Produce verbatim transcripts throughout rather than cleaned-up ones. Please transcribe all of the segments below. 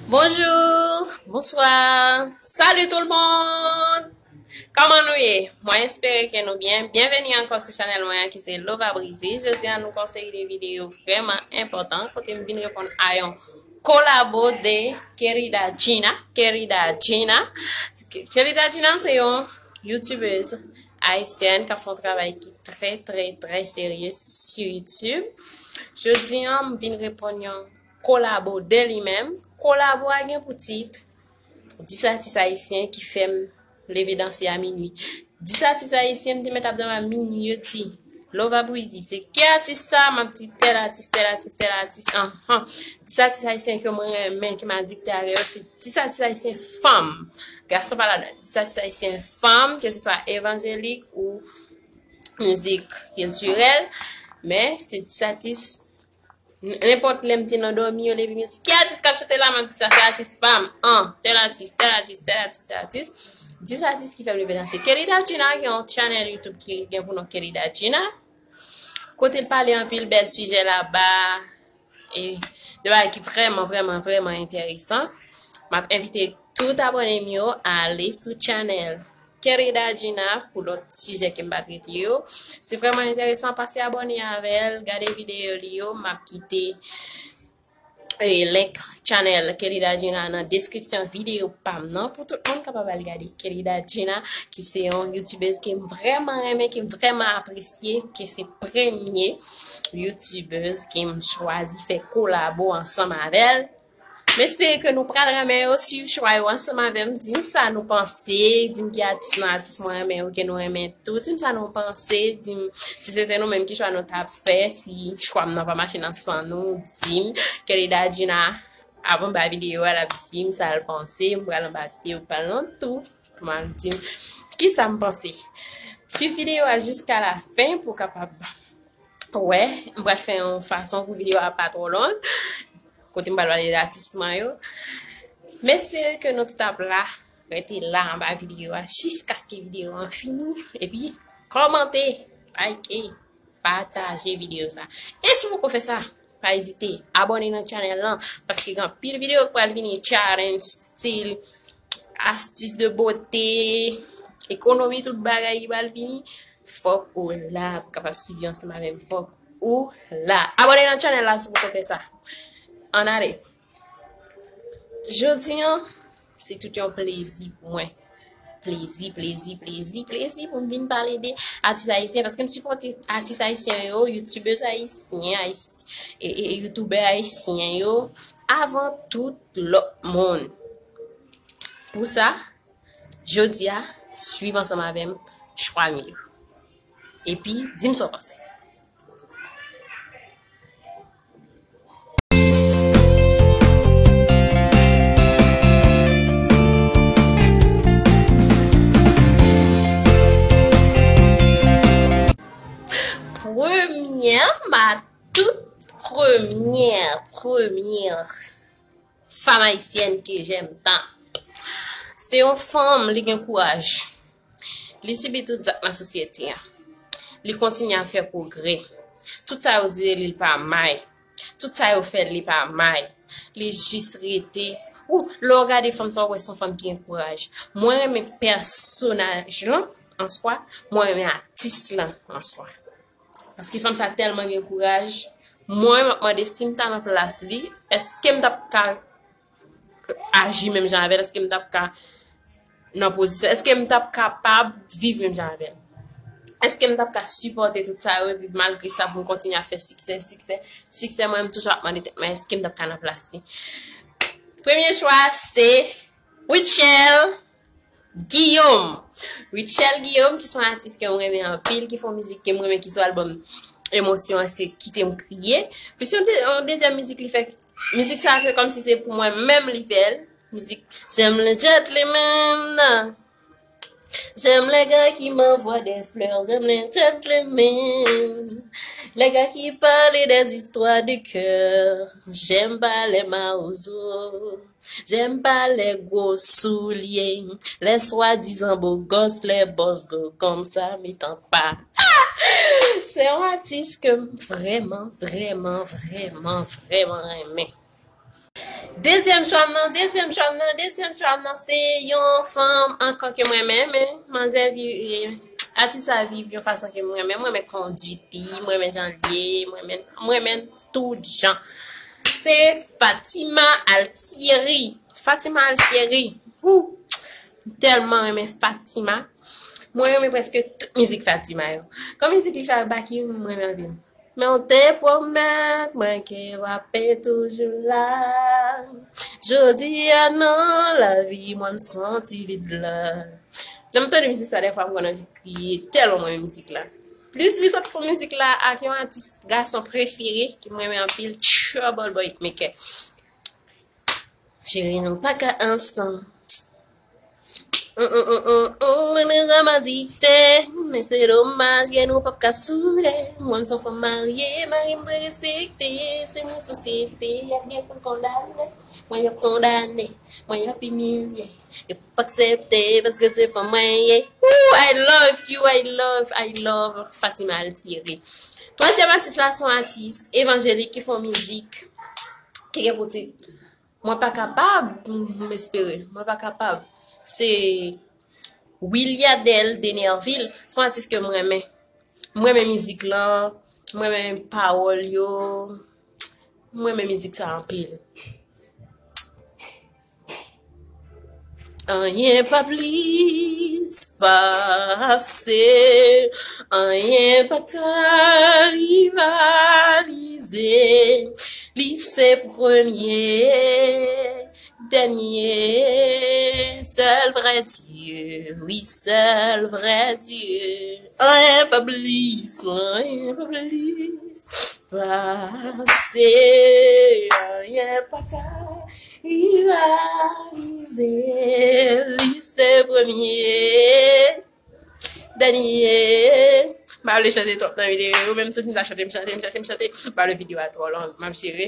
Bonjou, bonswa, salut tout le monde! Kòman nou ye? Mwen espere ke nou byen. Byenveni ankò sou chanèl mwen an ki se Lova Brizy. Jodi a nou gen yon seri de videyo vrèman enpòtan kote m vin reponn a yon kolabo de Querida Gina. Querida Gina. Querida Gina se yon youtubèz ayisyèn k ap fè yon travay ki trè, trè, trè serye sou YouTube. Jodi a, m vin reponn yon kolabo de li menm. Kolabo a gen pou tit dis atis ayisyen ki fè m leve danse a minui. Dis atis ayisyen m te mèt ap dòmi a minui yo di, Lova Brizy, se ki atis sa? M ap di tèl atis, tèl atis, tèl atis, anhan. Dis atis ayisyen ke mwen renmen, ke m adikte avè yo, se dis atis ayisyen fanm. Gason pa ladan. Dis atis ayisyen fanm, ke se swa evanjelik ou mizik kiltirèl, men se dis atis. Nenpòt lè m te nan dòmi, yo leve m, yo di, ki atis k ap chante la? M ap di, sa se atis pa m. An, tèl atis, tèl atis, tèl atis, tèl atis. Dis atis ki fè m leve danse. Querida Gina gen yon channel YouTube ki gen pou non Querida Gina. Kote l pale anpil bèl sijè laba. E de bagay ki vrèman, vrèman, vrèman enteresan. M ap envite tout abòne m yo ale sou channel Querida Gina pou lòt sijè ke m pa trete yo. Se vrèman enteresan, pase abòne avè l, gade videyo li yo, m ap kite e link channel Querida Gina nan deskripsyon videyo pa m nan pou tout moun kapab al gade Querida Gina, ki se yon youtubèz ke m vrèman renmen, ke m vrèman apresye, ke se premye youtubèz ke m chwazi fè kolabo ansanm avè l. M espere ke nou pral renmen yo, swiv chwa yo ansanm avè m, di m sa nou panse, di m ki atis nan atis mwen renmen yo ke nou renmen tou, di m sa nou panse, di m si se te nou menm ki chwa nou t ap fè, si chwa m nan pa mache nan san nou, di m. Querida Gina, avan m bay videyo a, l ap di m sa l panse, m pral anba videyo pa l nan tou, pou m al di m ki sa m panse. Swiv videyo a jiska la fen pou w kapab wè, m pral fè yon fason pou videyo a pa twò long, kote m pral pale de atis mwen yo. M espere ke nou tout ap la, rete la anba videyo a jiskaske videyo an fini, epi kòmante, like, pataje videyo sa. E si w poko fè sa, pa ezite, abòne nan channel lan, paske gen anpil videyo ki pral vini, challenge, stil, astuce de beauté, ekonomi, tout bagay ki pral vini. Fòk ou la pou kapab swiv yo ansanm avè m. Fòk ou la. Abòne nan channel la si w poko fè sa. Ann ale. Jodi an, se tout yon plezi pou mwen. Plezi, plezi, plezi, plezi pou m vin pale de atis ayisyen, paske m sipòte atis ayisyen yo, youtubèz ayisyen, ayis-, e, e, e youtubè ayisyen yo, avan tout lòt moun. Pou sa, jodi a, swiv ansanm avè m chwa m yo. Epi, di m sa w panse. Premyè, ma tout premyè, premyè fanm ayisyèn ke j'aime tant. Se yon fanm, li gen kouraj. Li sibi tout zak nan sosyete a. Li kontinye ap fè pwogrè. Tout sa yo di de li, li pa may. Tout sa yo fè, li pa may. Li jis rete. Ou, lè w gade fanm sa, w wè se yon fanm ki gen kouraj. Mwen renmen pèsonaj lan an swa, mwen renmen atis lan an swa. Paske fanm sa tèlman gen kouraj. Mwen, m ap mande si m ta nan plas li, èske m t ap ka aji menm jan avè l? Èske m t ap ka nan pozisyon? Èske m t ap kapab viv menm jan avè l? Èske m t ap ka sipòte tout sa yo, epi malgre sa, pou m kontinye ap fè siksè, siksè, siksè? Mwen, m toujou ap mande tèt mwen, èske m t ap ka nan plas li? Premye chwa, se Rutshelle Guillaume. Rutshelle Guillaume, ki se yon atis ke m renmen anpil, ki fè yon mizik ke m renmen, ki sou albòm Emosyon an, se Kite m kriye. Plis yon de-, yon dezyèm mizik li fè, mizik sa se kòmsi se pou mwen menm li fè l. Mizik, j'aime les gentlemen. J'aime les gars qui m'envoient des fleurs, j'aime les gentlemen. Les gars qui parlent des histoires de cœur, j'aime pas les mawozo. J'aime pas les gros souliers, les soi-disant beaux gosses, les boss girls comme ça, me tente pas. Se yon atis ke m vrèman, vrèman, vrèman, vrèman renmen. Dezyèm chwa m nan, dezyèm chwa m nan, dezyèm chwa m nan, se yon fanm ankò ke mwen renmen, men manzè viv, atis la viv yon fason ke mwen renmen, mwen renmen kondwit li, mwen renmen jan l ye, mwen renmen, mwen renmen tout jan. Se Fatima Altieri. Fatima Altieri. Wou! M tèlman renmen Fatima. Mwen renmen prèske tout mizik Fatima yo. Kon mizik li fè ak Baky, mwen renmen anpil. Men w te pwomèt mwen ke w ape toujou la. Jodi a nan lavi mwen m santi vid la. Lè m tande mizik sa, dèfwa m konn anvi kriye, tèlman mwen renmen mizik la. Plis li sot fè mizik la ak yon atis gason prefere ke mwen renmen anpil, Trouble Boy Hitmaker. Cheri, nou pa ka ansanm. Mwen te zanm adikte, men se domaj ke nou p ap ka soude. Mwen m se yon fanm marye, mari m dwe respekte. Se mwen sosyete a gen pou l kondane. Mwen y ap kondane, mwen y ap imilye. Yo p ap aksepte paske se fanm mwen ye. Ooh, I love you, I love, I love Fatima Altieri. Twazyèm atis la se yon atis evanjelik ki fè yon mizik ki gen pou tit Mwen pa kapab, m espere, mwen pa kapab. Se Williadel Denervil, se yon atis ke mwen renmen. Mwen renmen mizik lan, mwen renmen pawòl yo, mwen renmen mizik sa anpil. Anyen pa plis pase, anyen pa ka rivalize. Li se premye, dènye, sèl vrè Dye, wi, sèl vrè Dye. Anyen pa plis, anyen pa plis pase, anyen pa ka rivalize. Li se premye, dènye. M pa vle chante twòp nan videyo yo, men m santi m ta chante, m chante, m chante, m chante. M pa vle videyo a twò long, m ap jere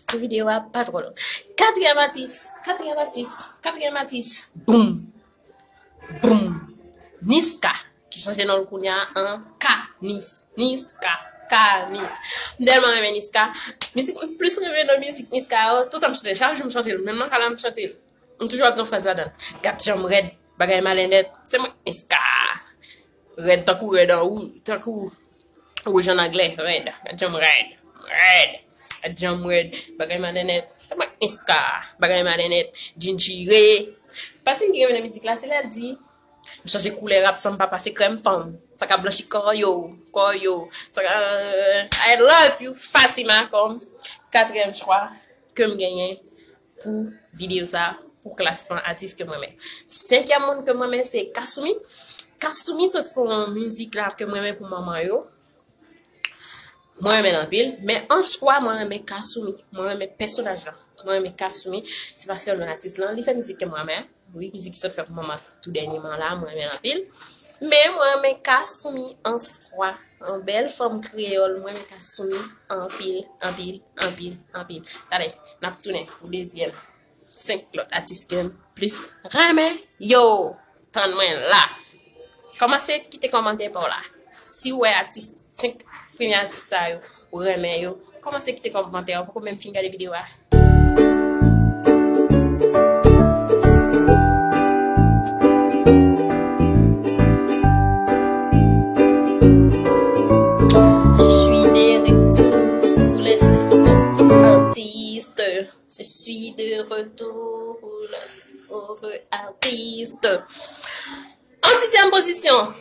pou videyo a pa twò long. Katriyèm atis, katriyèm atis, katriyèm atis. Boum! Boum! Niska, ki chanje non l kounye a an Kanis. Niska, Kanis. M tèlman renmen Niska. Mizik m plis renmen nan mizik Niska yo, toutan m chante l. Chak jou m chante l, menm nan kay la m chante l. M toujou ap gen yon fraz ladan l. Gad jan m rèd, bagay malè nèt. Se mwen Niska. Rèd tankou rèd an wou, tankou wouj an anglè, rèd. Gad jan m rèd, rèd. Gad jan m rèd, bagay malè nèt. Se mwen Niska, bagay malè nèt. Djindjire. Pati m ki renmen nan mizik la, se lè l di, m chanje koulè rap san m pa pase krèm fanm. Sa ka blanchi kò yo, kò yo. Sa ka, I love you, Fatima, kòm katriyèm chwa ke m genyen pou videyo sa, pou klasman atis ke mwen renmen. Senkyèm moun ke mwen renmen se Kasumi. Kasumi sot fè yon mizik la ke mwen renmen pou manman yo. Mwen renmen l anpil, men an swa mwen renmen Kasumi. Mwen renmen pèsonaj la. Mwen renmen Kasumi, se paske l renmen atis lan. Li fè mizik ke mwen renmen. Wi, mizik ki sot fè pou manman tou dènyèman la, mwen renmen l anpil. Men mwen renmen Kasumi an swa. Yon bèl fanm kreyòl, mwen renmen Kasumi anpil, anpil, anpil, anpil. Talè, n ap tounen pou dezyèm senk lòt atis ke m plis renmen yo. Tann mwen la. Kòmanse kite kòmantè pa w la. Si w wè atis, senk premye atis sa yo, ou renmen yo, kòmanse kite kòmantè. Ou poko menm fin gade videyo a. Je suis de retour pour les artistes. Je suis de retour pour les autres artistes. An sizyèm pozisyon,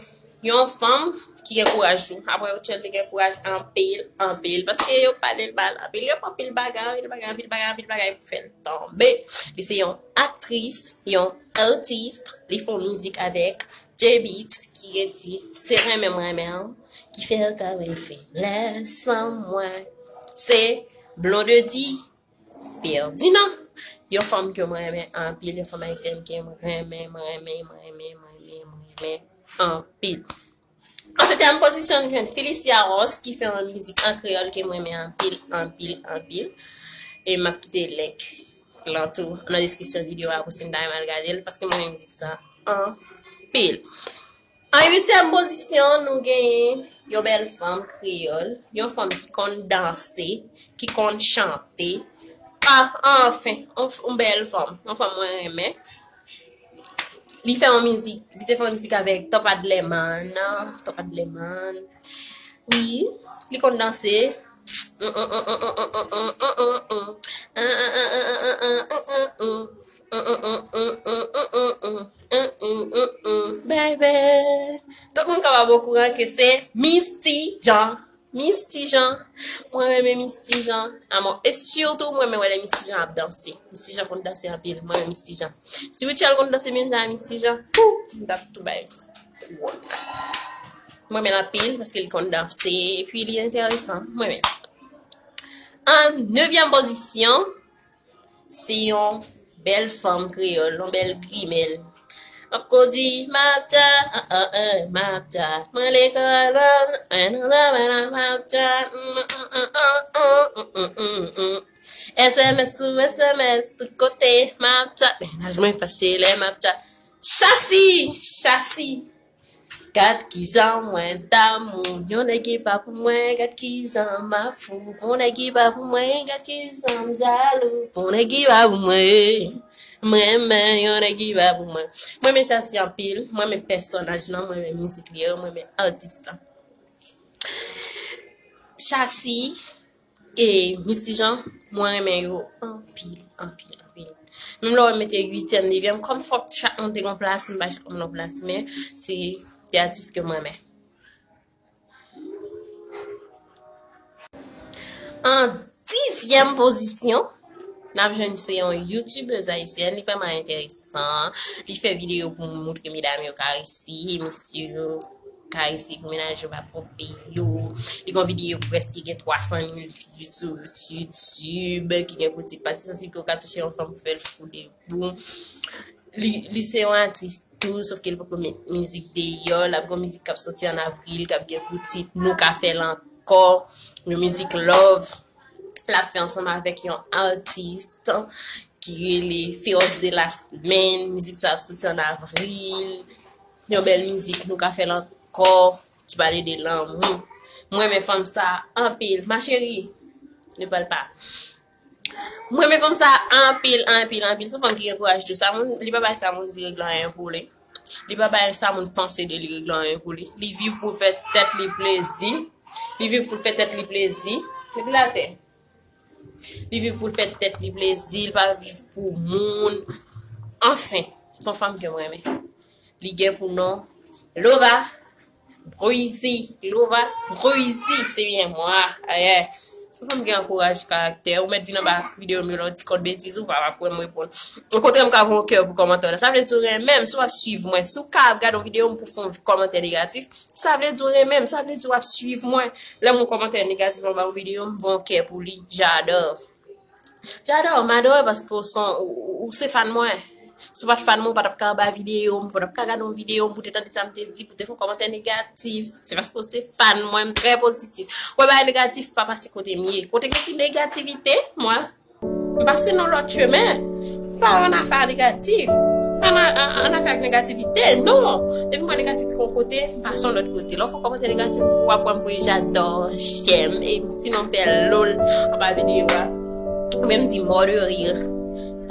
yon fanm ki gen kouraj tou. Apre Rutshelle, li gen kouraj anpil, anpil. Paske yo pale l mal anpil. Yo fè anpil bagay, anpil bagay, anpil bagay, anpil bagay pou fè l tonbe. Li se yon aktris, yon atis. Li fè yon mizik avèk Jay Beatz ki gen tit Se renmen m renmen w ki fè l ka refe lè san mwen. Se Blondedy Ferdinand, yon fanm ke mwen renmen anpil, yon fanm ayisyèn ke mwen renmen, mwen renmen, mwen renmen, mwen renmen, mwen renmen anpil. An setyèm pozisyon, nou jwenn Felicia Ross ki fè yon mizik an kreyòl ke mwen renmen anpil, anpil, anpil. E m ap kite link lan tou nan deskripsyon videyo a pou si n ta renmen al gade l, paske mwen renmen mizik sa anpil. An uityèm pozisyon, nou genyen yon bèl fanm kreyòl, yon fanm ki konn danse, ki konn chante, Ah, anfen, yon, yon bèl fanm. Yon fanm mwen renmen. Li fè yon mizik, li te fè yon mizik avèk Top Adlerman. Top Adlerman. Wi, li konn danse. Baby. Tout moun kapab okouran ke se Misty Jean. Misty Jean. Mwen renmen Misty Jean. Amò. E sitou, mwen renmen wè lè Misty Jean ap danse. Misty Jean konn danse anpil. Mwen renmen Misty Jean. Si Rutshelle konn danse menm jan a Misty Jean, pou, m t ap tou bay. Mwen renmen l anpil paske li konn danse. Epi li enteresan. Mwen renmen l. An nevyèm pozisyon, se yon bèl fanm kreyòl, yon bèl grimèl. M ap kondui, m ap tcha, an, an, an, m ap tcha. Mwen lekòl, an, an, an, an, m ap tcha. S M S sou S M S, tout kote, m ap tcha. Mennaj mwen fache lè m ap tcha. Chasi! Chasi! Gad kijan mwen damou, yon nèg ki pa pou mwen, gad kijan m ap fou, pou nèg ki pa pou mwen, gad kijan m jalou, pou nèg ki pa pou mwen, mwen renmen yon nèg ki pa pou mwen. Mwen renmen Chasi anpil, mwen renmen pèsonaj lan, mwen renmen mizik li yo, mwen renmen atis lan. Chasi, E Misty Jean, mwen renmen yo anpil, anpil, anpil. Menm lè w mete uityèm, nevyèm, kòm fòk chak moun te gon plas, m bay chak moun yon plas, men se de atis ke mwen renmen. An dizyèm pozisyon, n ap jwenn se yon youtubèz ayisyèn, li vrèman enteresan. Li fè videyo pou moutre medam yo karesi, mesye yo karesi pou mennaj yo pa twonpe yo. Li gon videyo prèske gen twa san mil views sou YouTube, ki gen pou tit Pati Sansib ke w ka touche yon fanm pou fè l fou de bou. Li, li se yon atis tou, sòf ke li poko met mizik deyò. L ap gon mizik k ap soti an avril, k ap gen pou tit Nou ka fè l ankò. Yon mizik love. L ap fè ansanm avèk yon atis ki rele Feroz de la Semaine. Mizik sa ap soti an avril. Yon bèl mizik, Nou ka fè l ankò, ki pale de lanmou. Mwen renmen fanm sa anpil. Ma chérie, ne parle pas. Mwen renmen fanm sa anpil, anpil, anpil. Se yon fanm ki gen kouraj tou. Sa moun, li pa bay sa moun di regle anyen pou li. Li pa bay sa moun panse de li regle anyen pou li. Li viv pou fè tèt li plezi. Li viv pou fè tèt li plezi. Depi l atè. Li viv pou l fè tèt li plezi, li pa viv pou moun. Anfen, se yon fanm ke mwen renmen. Li gen pou non Lova Breezy. Lova Breezy, se byen mwa. Ayè. Se yon fanm ki gen kouraj karaktè. Ou mèt vin anba videyo m yo la, w di kòt betiz, ou pa, pa pou m reponn. Okontrè, m ka voye yon kè pou kòmantè w la. Sa vle di w renmen m, si w ap swiv mwen. Si w ka ap gade yon videyo m pou fè yon kòmantè negatif, sa vle di w renmen m, sa vle di w ap swiv mwen. Lè m wè yon kòmantè negatif anba yon videyo, m voye yon kè pou li. J'adore. J'adore, m adore paske w se, ou, ou se fan mwen. Si w pa t fan mwen, ou pa t ap ka anba videyo m, ou pa t ap ka gade yon videyo m pou te tande sa m te di, pou te fè yon kòmantè negatif. Se paske w se fan mwen, m trè pozitif. Wè bagay negatif pa pase kote m ye. Kote gen ki negativite, mwen, m pase nan lòt chemen. M pa annafè a negatif. M pa annafè ak negativite, non. Depi m wè negatif yon kote, m pase yon lòt kote. Lè w fè kòmantè negatif, w ap wè m voye j'adore, j'aime, e sinon m fè lol anba videyo a. Ou menm di mort de rire.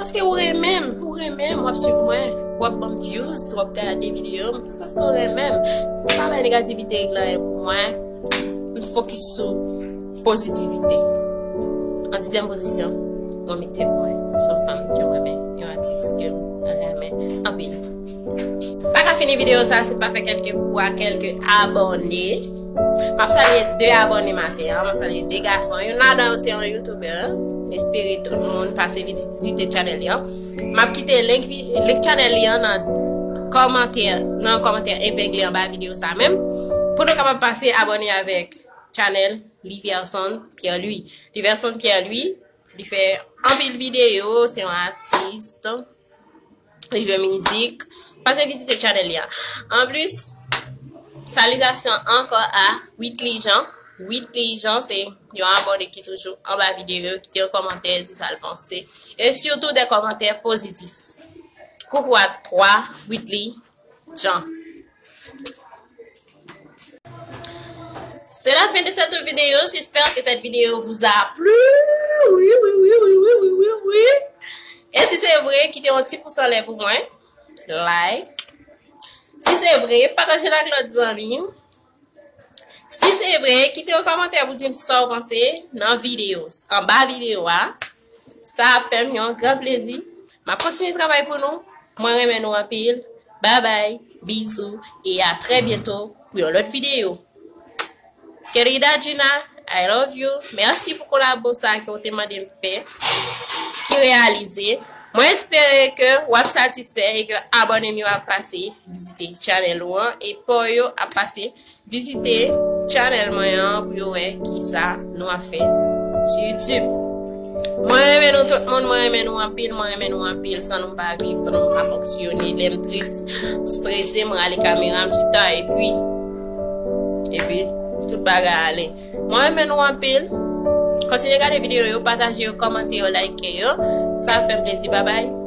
Paske ou renmen m, ou renmen m, w ap swiv mwen, w ap ban m views, w ap gade videyo m, se paske ou renmen m. M pa bay negativite regle anyen pou mwen. M fokis sou pozitivite. An dizyèm pozisyon, mwen met tèt mwen. Se yon fanm ke mwen renmen, yon atis ke mwen renmen anpil. Pa ka fini videyo sa, se pa fè kèlke kou a kèlke abòne. M ap salye de abòne maten an, m ap salye de gason. Youn ladan yo se yon youtubè. M espere tout moun pase vizite chanèl li an. M ap kite link, vi- link chanèl li an nan kòmantè, nan kòmantè epengle anba videyo sa menm. Pou nou kapab pase abòne avèk chanèl Liverson Pierre Louis. Liverson Pierre Louis, li fè anpil videyo, se yon atis. Li jwe mizik. Pase vizite chanèl li a. Anplis, salitasyon ankò a Whitley Jean. Whitley Jean se yon abòne ki toujou anba videyo, kite yon kòmantè, di sa l panse. E sitou de kòmantè pozitif. Koukou a twa, Whitley Jean. C'est la fin de cette vidéo. J'espère que cette vidéo vous a plu. Oui, oui, oui, oui, oui, oui, oui, oui. E si se vre, kite yon ti pous anlè pou mwen. Like. Si se vre, pataje l ak lòt zanmi w. Si se vre, kite yon kòmantè pou di m sa w panse nan videyo, anba videyo a. Sa ap fè m yon gran plezi. M ap kontinye travay pou nou. Mwen renmen nou anpil. Babay, bizou, e a trè byento pou yon lòt videyo. Querida Gina, I love you. Mèsi pou kolabo sa ke w te mande m fè, ki reyalize. Mwen espere ke w ap satisfè e ke abòne m yo ap pase vizite chanèl ou an e pa w yo ap pase vizite chanèl mwen an pou yo wè kisa nou ap fè sou YouTube. Mwen renmen nou tout moun, mwen renmen nou anpil, mwen renmen nou anpil. San nou m pa viv, san nou m pa fonksyone. Lè m tris, m strese, m rale kamera, m chita, epi, epi, tout bagay ale. Mwen renmen nou anpil. Kontinye gade videyo yo, pataje yo, kòmante yo, like yo. Sa fè m plezi. Babay.